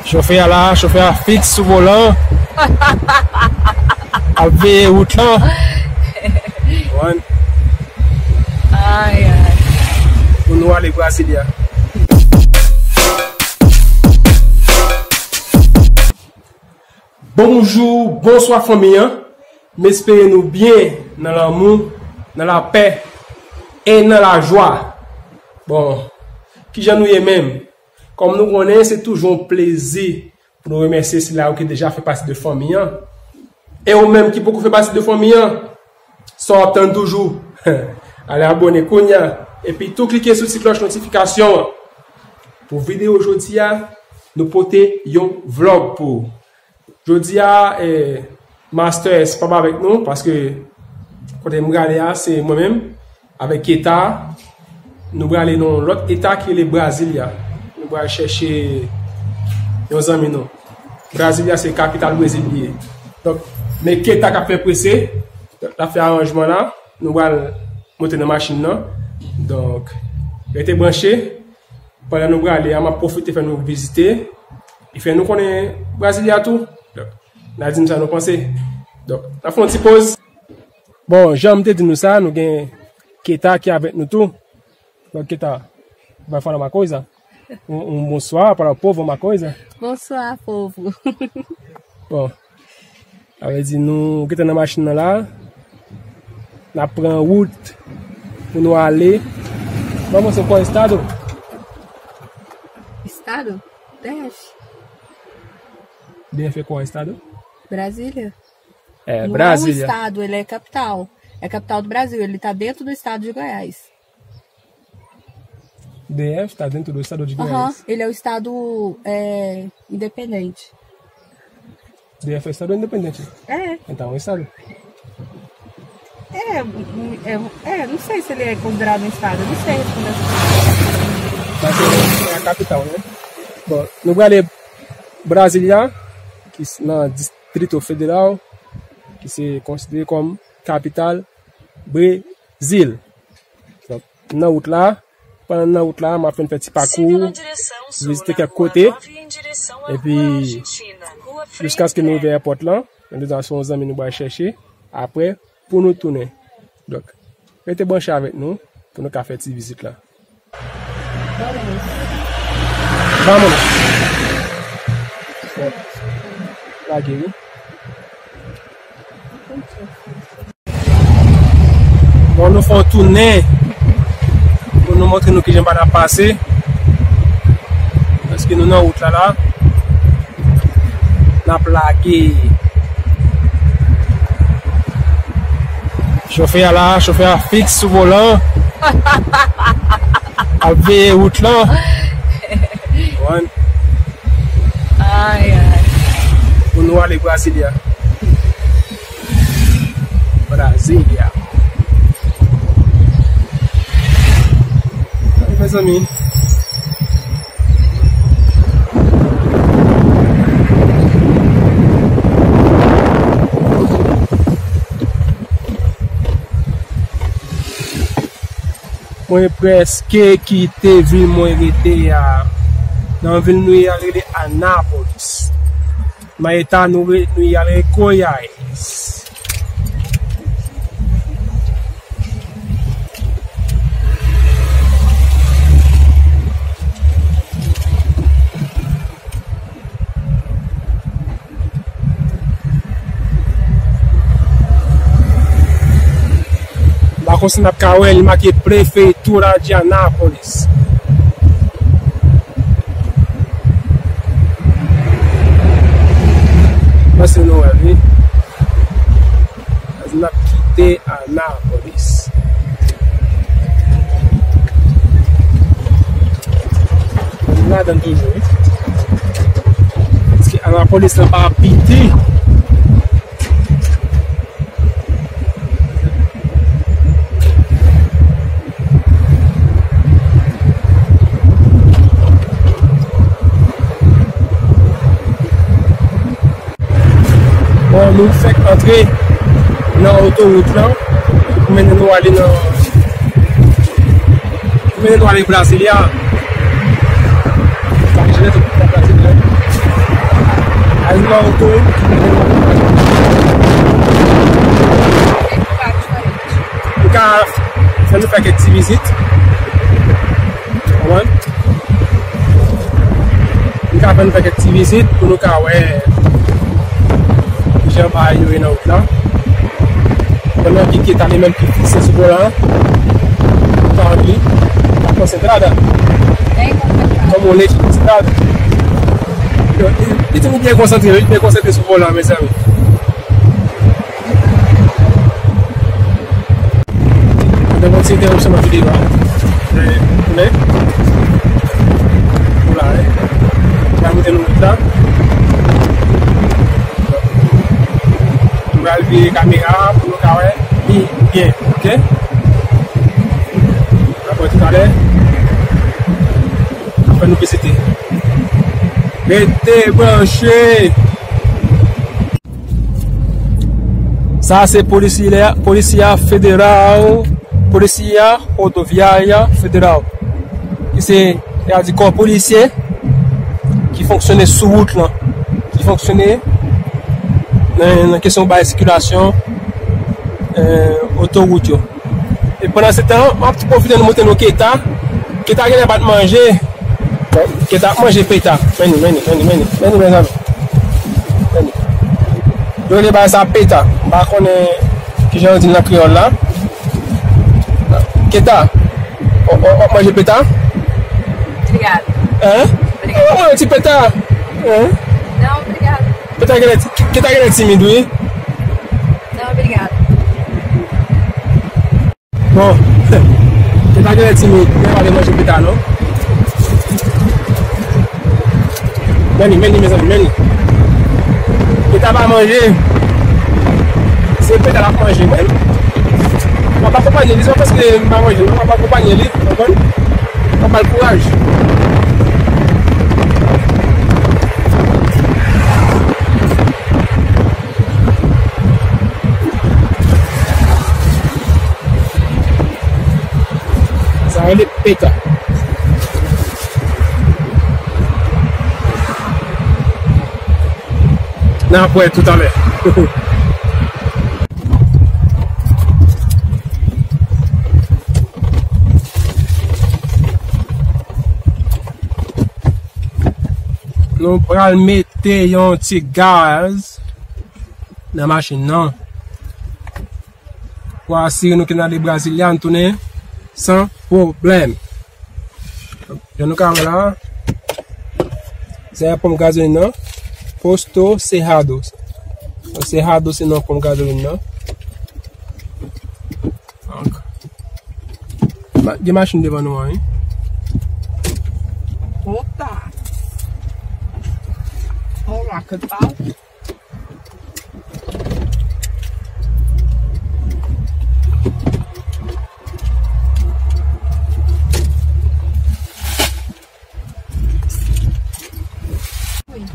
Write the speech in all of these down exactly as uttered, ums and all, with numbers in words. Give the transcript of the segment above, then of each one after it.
Chofè a la, chofè a fiks sou volan. Ap veye wout lan. Wan. Ay, ay. Pou nou ale Brasilia. Bonjou, bonswa fanmi an. M espere nou byen nan lanmou, nan lapè e nan lajwa. Bon, kijan nou ye menm? Kòm nou konnen, se toujou yon plezi pou nou remèsye sila yo ki deja fè pati de fanmi an. E ou menm ki poko fè pati de fanmi an, sa w ap tann toujou? Ale abòne kounye a, epi tou klike sou ti klòch notifikasyon an. Pou videyo jodi a, nou pote yon vlòg pou ou. Jodi a, eh, Master S p ap avèk nou, paske kote m prale a, se mwen menm, avèk Keta, nou prale nan yon lòt eta ki rele Brasilia. Nou pral chèche yon zanmi nou. Brasilia se kapital Brezil li ye. Donk, men Keta k ap fè prese, donk, l ap fè aranjman la, nou pral monte nan machin nan. Donk, rete branche. Pandan nou prale a, m ap pwofite fè nou vizite. E fè nou konnen Brasilia tou. Donk, n a di m sa nou panse. Donk, n ap fè yon ti poz. Bon, jan m te di nou sa, nou gen Keta ki avèk nou tou. Donk, Keta, vai falar uma coisa? Um, um bonsoir para o povo, uma coisa? Bonsoir, povo. Bon, sa vle di nou gentan nan machin nan la. N ap pran wout pou nou ale. Vamos, qual estado? Estado? D F. D F é qual estado? Brasília. É, não é um Brasília. Estado, ele é capital. É capital do Brasil, ele tá dentro do estado de Goiás. D F tá dentro do estado de Aham, Goiás. Ele é o estado, é, independente. D F é estado independente? É. Então, é um estado. É, é, é, não sei se ele é considerado um estado, não sei responder essa pergunta. Mas é, é a capital, né? Bon, nou prale Brasilia, ki s-, nan Distrito Federal, ki se konsidere kòm kapital Brezil. Donk, nan wout la, pandan nan wout la, m ap fè n fè ti pakou, vizite kèk kote, epi jiskaske nou rive èpòt lan, nou deja se yon zanmi nou pral chèche, apre, pou nou tounen. Donk, rete branche avèk nou, pou nou ka fè ti vizit la. Vamos. Lage, wi. Bon, nou fè yon tounen pou nou montre nou kijan bagay ap pase. Paske nou nan wout la, la. N ap lage. Chofè a la, chofè a fiks sou volan. Ap veye wout lan. Wan. Ay, ay. Pou nou ale Brasilia. Brasilia. Ay, mezanmi. Mwen prèske kite vil mwen rete a. Nan vil nou ye a rele Anápolis. Nan eta nou re-, nou ye a rele Goiás. M pa konn si n ap ka wè, li make Prefeitura de Anápolis. Mwen se nou wè, wi. N ap kite Anápolis. Nou ladan toujou, wi. Paske Anápolis lan pa piti. Bon, nou fèk antre nan otowout lan pou mennen nou ale nan, pou mennen nou ale Brasilia. Sa ki jene tout moun nan Brasilia. Nan oto wi. Nou ka fè nou fè kèk ti vizit. Konprann? Nou ka fè nou fè kèk ti vizit pou nou ka wè kijan bagay yo ye nan wout la. Pandan ki Keta li menm ki fikse sou volan an, li pa anvi, li pa konsantre ladan. Kòm yon nèg ki konsantre ladan. Li, li, li byen konsantre, li byen konsantre sou volan, mezanmi. Mwen te fè yon ti entèwansyon nan videyo a. Tounen. Pou la, wi. Mwen monte nan wout la. Mwen pral vire kamera a pou nou ka wè li byen, ok? Apre toutalè, apre nou vizite. Rete branche! Sa se polisye, polisye federal, polisye rodoviaria federal, ki se, se a di kò polisye ki fonksyone sou wout lan, ki fonksyone nan, nan kesyon bay sikilasyon, eh, otowout yo. E pandan se tan, m ap tou pwofite nou montre nou Keta. Keta genlè pa t manje. Keta ap manje peta. Men li, men li, men li, men li, men li, mezanmi. Men li. Yo rele bagay sa peta. M pa konnen kijan yo di l nan kreyòl la. Keta. W, w, w ap manje peta? Obrigado. Hein? Obrigado. W ap manje ti peta? Hein? Não, obrigado. Peta genlè ti, Keta genlè timid, wi. Não, obrigado. Bon, Keta genlè timid, men pa vle manje peta non. Men li, men li, mezanmi, men li. Keta pa manje. Se peta l ap manje, men. M ap akonpanye li, se pa paske m pa manje, non, m ap akonpanye li, w konprann? M ap ba l kouraj. Sa rele peta. N ap wè toutalè. Nou pral mete yon ti gaz nan machin nan. Pou asire nou ke n ale Brasilia, n tounen san pwoblèm. Jan nou ka wè la, se ponp gazolin nan, Posto Cerrado. Cerrado se non ponp gazolin nan. Donk, ma-, gen machin devan nou an, wi. Opa! Olá, que tal?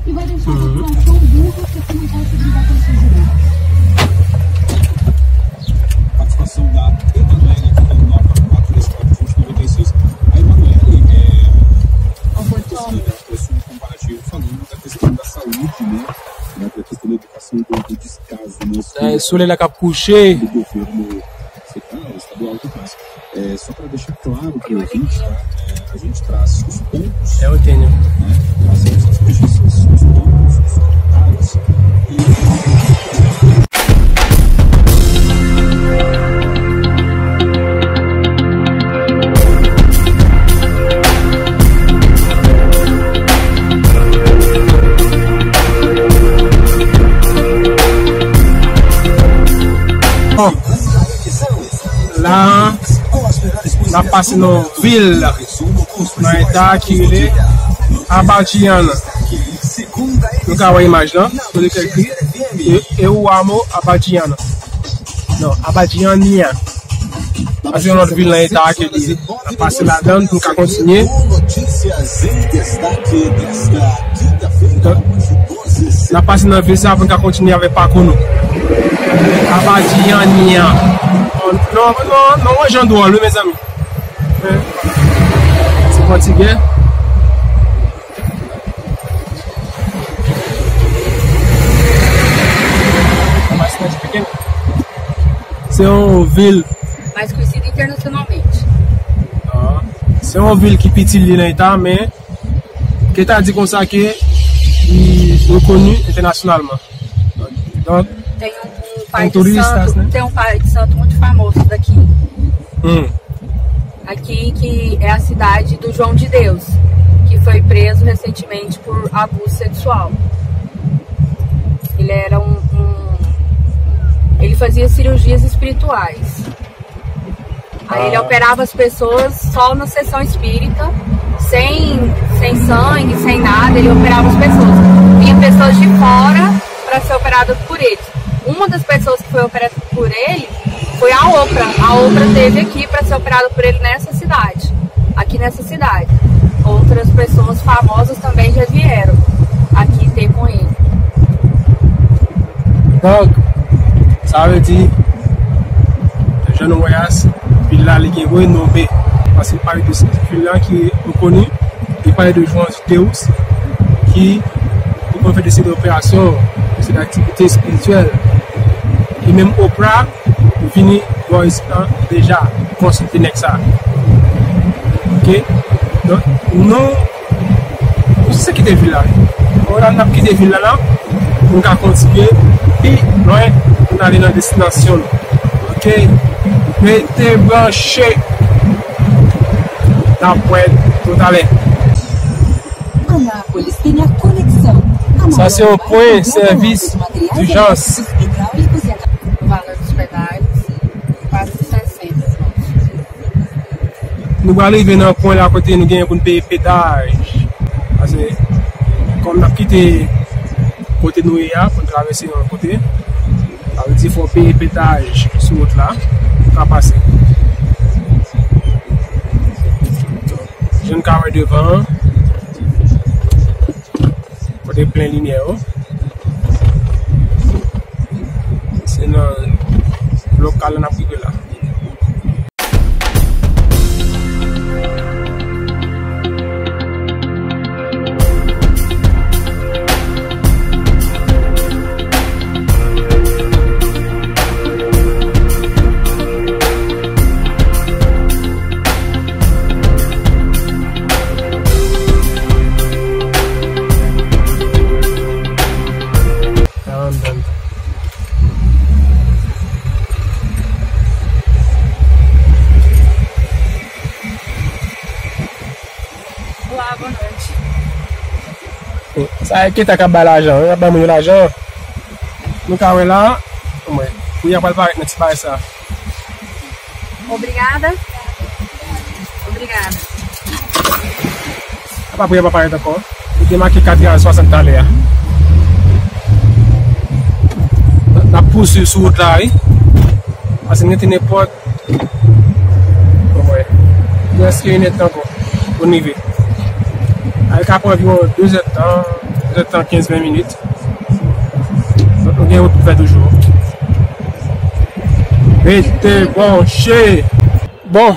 E vai deixar a população burra porque não consegue lidar com esses direitos. Participação da Emanuele, que foi nove a quatro, três quatro, noventa e seis. A Emanuele é uma pessoa comparativo falando da questão da saúde, né? Da questão da educação do, do descaso, né? Sa e solèy la k ap kouche. Do governo federal, estadual, tudo mais. É, só para deixar claro para o ouvinte, tá? É, a gente traz os pontos, é, eu entendo, né? Trazemos as notícias, os pontos, os comentários e La, n ap pase nan vil, nan eta ki rele Abadiana. Nou ka wè imaj lan, kote k ekri, e, e o amo Abadiana. Non, Abadiania. Pase yon lòt vil nan eta a ke li ye. N ap pase ladan l pou n ka kontinye. Donk, n ap pase nan vil sa pou n ka kontinye avèk pakou nou. Abadiania. Non, non, non, yon jan dwòl, wi, mezanmi. Se pòtigè. Se yon vil. Mais conhecido internacionalmente. Ah, se yon vil ki piti li nan eta, men ke ta di konsa ke li rekoni entènasyonalman. Donk, tem um, um pai de santo, né? Tem um pai de santo muito famoso daqui. Hum. Aqui, que é a cidade do João de Deus, que foi preso recentemente por abuso sexual. Ele era um, um, ele fazia cirurgias espirituais. Aí ele operava as pessoas só na sessão espírita, sem, sem sangue, sem nada, ele operava as pessoas. Vinha pessoas de fora para ser operada por ele. Uma das pessoas que foi operada por ele foi a Oprah. A Oprah teve aqui para ser operada por ele nessa cidade, aqui nessa cidade. Outras pessoas famosas também já vieram aqui ter com ele. Donk, sa vle di, jan nou wè a, vil la, li gen renome. Paske pale de vil la ki nou koni, li pale de João de Deus, ki, li konn fè de seri de operasyon, de seri de aktivite espirityèl. E menm Oprah, vini bò isit la deja, konsilte nèg sa. Oke? Donk, nou, nou se kite vil la. Bon, la, n ap kite vil la, la, pou nou ka kontinye pi lwen, pou n ale nan destinasyon nou. Oke? Rete branche. N ap wè talè. Sa se yon pwen sèvis dijans. Valor dos pedágios, quase sessenta. Nou pral rive nan pwen la kote nou genyen pou n peye pedaj. Paske, kòm n ap kite kote nou ye a, pou n travèse yon kote, sa vle di fò w peye pedaj sou wout la, pou w ka pase. Jan n ka wè devan an, kote plen limyè yo. Se nan lokal la n ap rive la. Sa e Keta k ap bay lajan, y ap bay moun yo lajan. Nou ka wè la, mwen, pou y ap al parèt nan ti bagay sa. Obrigada. Obrigada. Apa pou y ap parèt ankò. Li te make kat real swasant talè a. N ap pouswiv sou wout la, wi. Paske n rete nenpòt. Bon, wè. Prèske inèdtan ankò pou n rive. Sa ka pran anviwon de zèdtan, de zèdtan kenz, ven minit. Donk, nou gen wout pou fè toujou. Rete branche. Bon,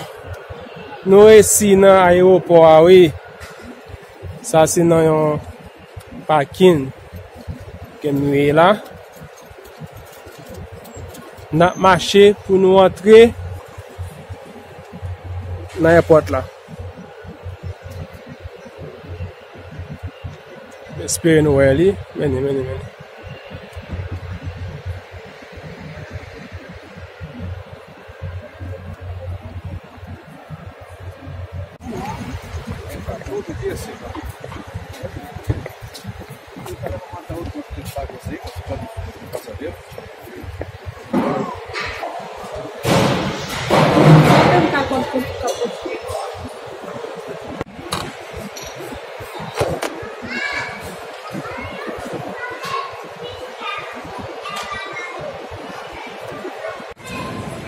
nou resi nan ayewopò a, wi. Sa se nan yon pakin ke nou ye la. N ap mache pou nou antre nan èpòt la. M espere nou wè li. Mennen, mennen, mennen.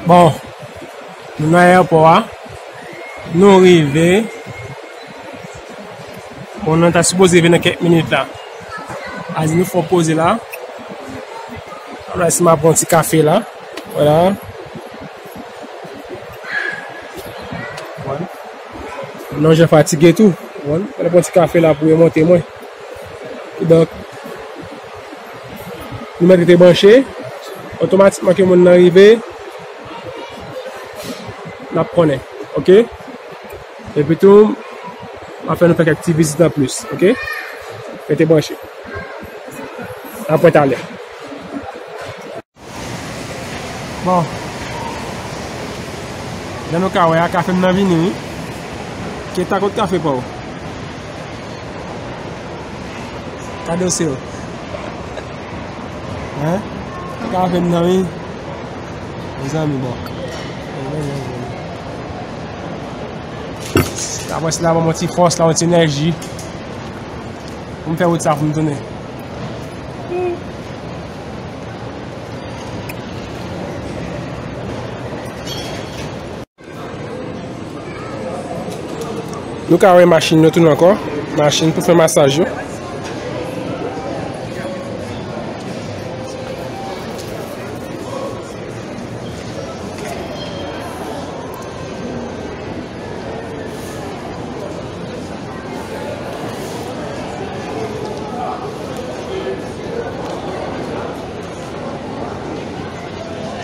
Bon, nou nan ayewopò a. Nou rive. Bon, nou ta sipoze rive nan kèk minit la. A di nou fò poze la. Ala si m ap pran ti kafe la. Vwala. Non, jan fatige tou. Bon, m pral pran ti kafe la pou remonte mwen. Kidonk, nou mèt rete branche. Otomatikman ke moun nan rive, N ap konnen, oke? Epi tou, m ap fè nou fè kèk ti vizit anplis, oke? Rete branche. Apre talè. Bon. Jan nou ka wè a, kafe m nan vini, wi. Keta, kot kafe pa w? Kado se w. Hein? Kafe m nan, wi. Mezanmi, bon. Apre sila, ban m yon ti fòs la, yon ti enèji. Pou m fè wout sa, pou m tounen. Nou ka wè machin yo tounen ankò. Machin pou fè masaj yo.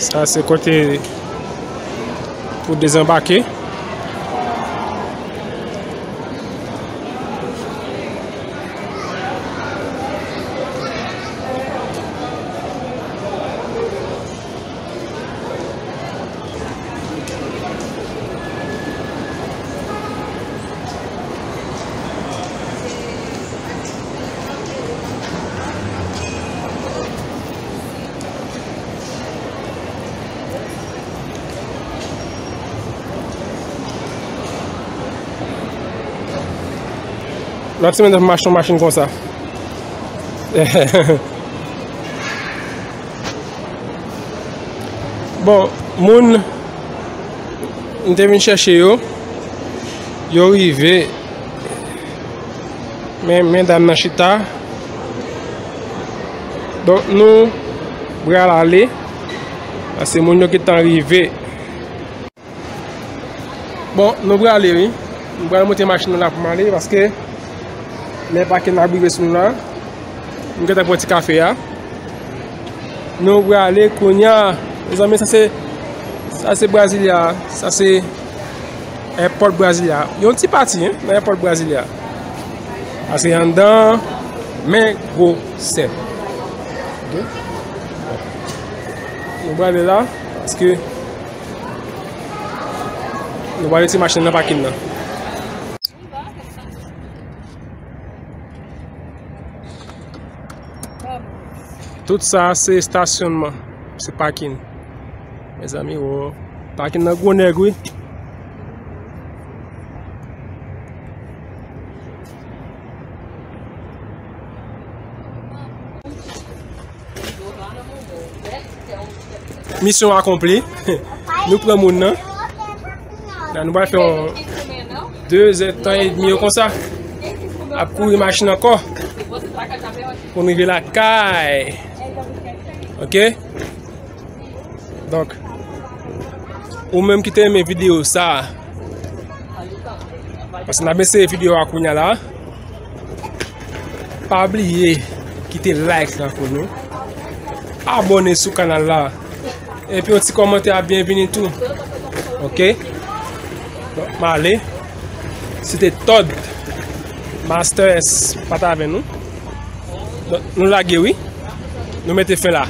Sa se kote pou dezanbake. Lòt semèn, n ap mache yon machin konsa. Bon, moun m te vin chèche yo, yo rive. Men, men dam nan chita. Donk, nou pral ale. Paske moun yo gentan rive. Bon, nou prale, wi. M pral monte machin nan la pou m ale, paske lè pakin ap rive sou nou la. M gentan pran ti kafe a. Nou prale kounye a. Mezanmi, sa se, sa se Brasilia. Sa se èpòt Brasilia. Yon ti pati, hein, nan èpòt Brasilia. Paske anndan, men gwosè. Ok? Nou prale la, paske nou prale ti machin nan pakin nan. Tout sa se estasyonnman, se pakin. Mezanmi, wo, pakin nan gwo nèg, wi. Misyon akonpli. Nou pran moun nan. La, nou pral fè yon de zè tan edmi yo konsa. Ap kouri machin ankò. Pou n rive lakay. Ok? Donk, ou menm ki te renmen videyo sa, paske n ap eseye videyo a kounye a la. Pa bliye kite like la pou nou. Abòne sou kanal la. Epi yon ti kòmantè a byenvini tou. Ok? Donk, m ale. Se te Todd. Master S pa t avè nou. Donk, nou lage wi. Nou mete fen la.